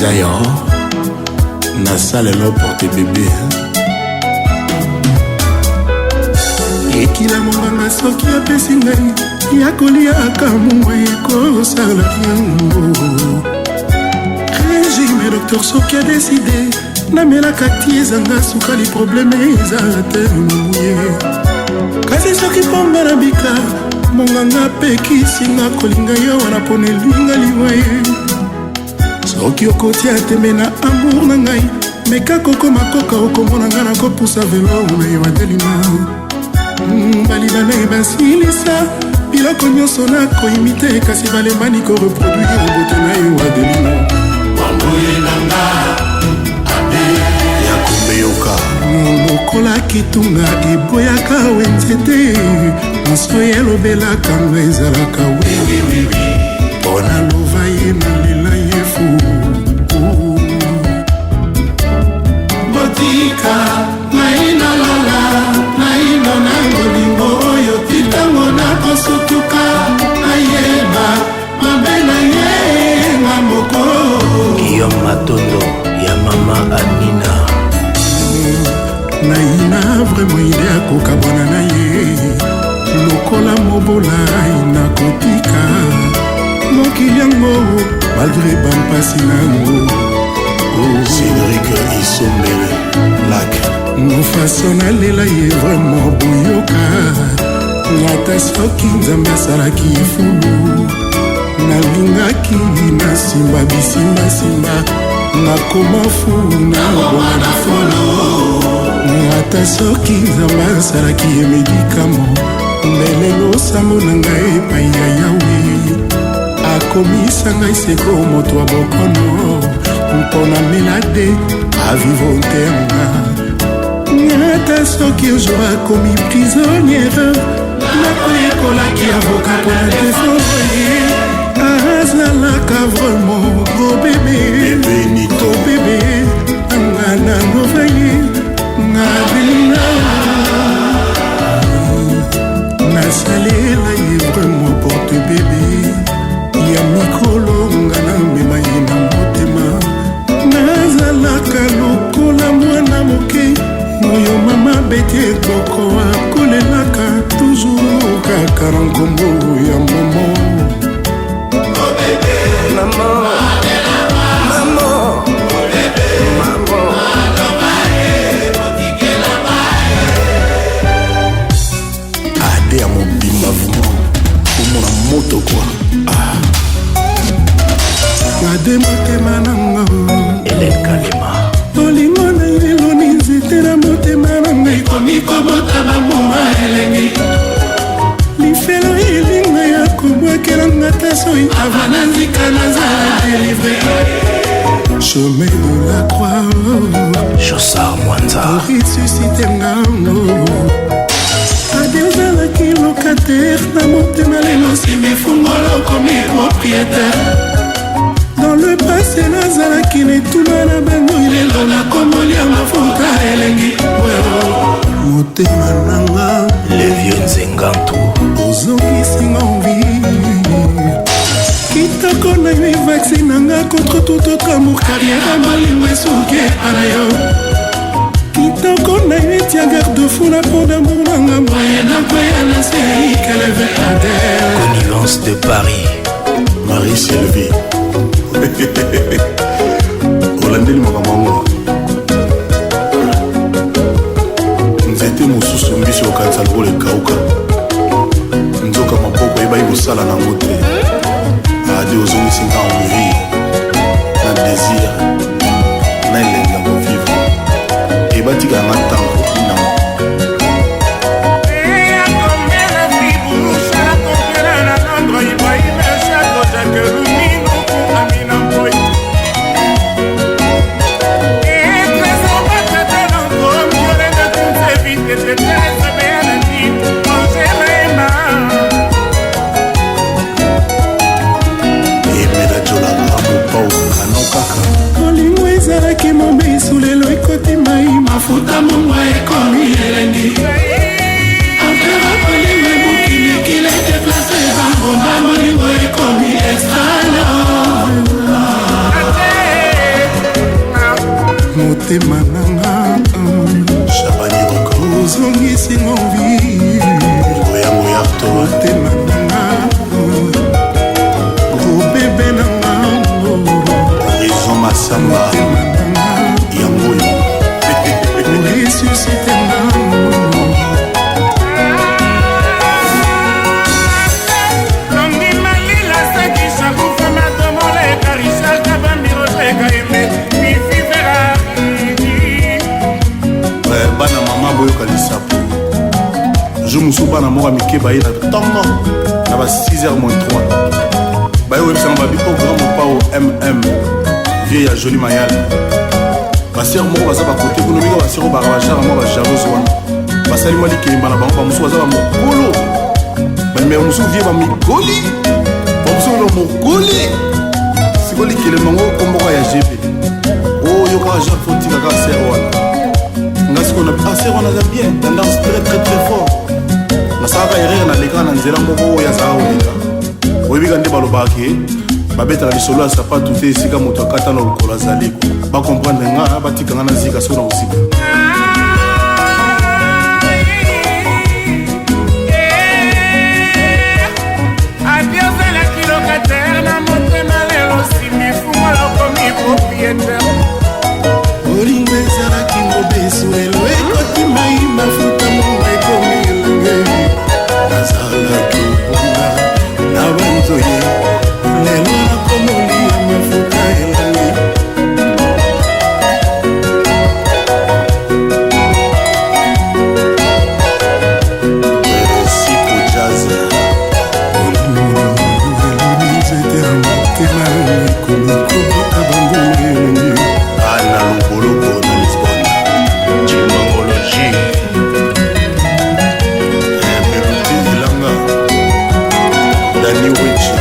Eza yo nasalelo porte bebe. Ekila monganga soki apesi ngai ya kolia akamwa ekosala yango. Régime docteur soki adécider namelaka ti ezanga sukali, problème eza te mamuye. Kasi soki mponga na bika, monganga apekisinga kolinga yo wana mpona elinga liwa ye. Soki okotia tembe na amour na ngai, meka kokoma koka, okomona ngai nakopusa velo na yo atelima. Balibana basilisa biloko nyonso nakoimite, kasi balembani koreproduire bote na yo Adelina. Bamboye nanga ade. Ya kombeyoka. Lokola kitunga eboyaka wenze te, nyonso elobelaka ngo ezalaka wiwiwiwi. Mpo nalova ye, nalela ye fu. Botika naino lala naino na bolingo oyo ti ntango nakosutuka, nayeba mabe na ye nga moko. Guillaume Matondo ya mama Amina. Naina vraiment idée akokabwana na ye lokola mobola, nakotika mokili yango malgré bampasi nango. Cédric Isombele Lak. Façon nalela ye vraiment, boyoka, ata soki Nzambe asalaki efulu, nalingaki nasimba bisimbasimba, nakoma fu nabonga na folo. Ata soki Nzambe asalaki ye médicament, mbele losambo na ngai epai ya Yawe akomisa ngai seko moto ya bokono mpo na melade avivonternga. Ata soki ojour akomi prisonnière, nakoyekolaki avocat mpo na défendre ye. Azalaka vraiment gros bébé. Bébé Nito. Gros bébé anga nalova ye ngabina, nasalela ye vraiment porte bébé ya mikolo, nga namema ye na motema. Nazalaka lokola mwana moke oyo mama beti eboko, akolelaka toujours kaka na nkombo ya momo. Maman, maman, maman. Ade ya mobimba vraiment omona moto kwa. Ade motema nango. Hélène Kalema. Bolingo na ye eloni nzete na motema na ngai, ekomi kobota bambuma elengi. Lifelo elinga ya kobwakelanga ta soi ava nazika, nazala délivré. Chemin de la croix. Jossard Mwanza. Ressuscité ngango. Ade ozalaki locataire na motema, lelo nsima efungolo, okomi propriétaire. Dans le passé nazalaki na etuna na bango, lelo nakomolia mafuta elengi motema nanga. Le vieux Nzengantu. Ozongisinga envie, kitoko na yo evaccin nanga contre tout autre amour. Carrière ya bolingo esuki epa na yo. Kitoko na yo etia garde fou na mpo d'amour nanga, moye nakwea na seikeleve Adele. Connivence de Paris. Marie Sylvie olandeli makambo yango. Nzete mosusu mbisi okanisa lokola ekauka, nzoka maboko oyebaki kosala nango te. Ade ozongisi nga envie na désir na elengi ya kovivre, ebatika yanga ntango inango. Emela jolaka mopao kano kaka. Bolingo ezalaki mobesu, lelo ekoti mai, mafuta mongwa ekomi elengi. Affaire bolingo ebuki mikili, edéplacer bangomba, bolingo ekomi extra love. Ozongisi nga envie. Ngoyango ya to. Motema nanga, gros bébé nanga. Horizon Masamba. Motema nanga. Yango yo. Ressuscite nga. Bana mama, boyoka lisapo. Jour mosusu, bana moko ya mike baye na ntongo na ba 6h moins 3, baye koyebisanga, babi o grand mopao mm vie ya Joli Mayale, basere moko baza bakote kuna mingi, basere oyo baka bajara mwa bajalouses wana, basali mwa likelemba na bango. Bamosusu baza bamokolo, banimero mosusu vie bamikoli, bamosusu ba mokoli. Sikoyo likelemba ngo komboko ya gp oyo kaka Jacques, fotika kaka sere wana. Nga sikoyo na ah, sere wana aza bien, tendance très très très fort. Nasalaka erreur, nalekaka na nzela moko oyo azalaka koleka. Oyebika nde balobaka ke babetaka lisolo ya sapatu te esika moto akata na lokolo azali. Bacomprendre nga, batika nga nazika soki na kosika. Ozalaki locataire na motema, lelo osimbi fungola, okomi propriétaire. Bolingo ezalaki mobesu, lelo ekoti mai, mafuta mongo ekomi elenge. Nazalaki obonga na banzoye, lelo nakomolia mafuta elangi. Sipo Jazz. Eloni nzete ya motema, ekomi kobota bambuma elongi. Ana Loboloko na Lisbonne. Chimangologie. Melodi Elanga, Dani Wechi.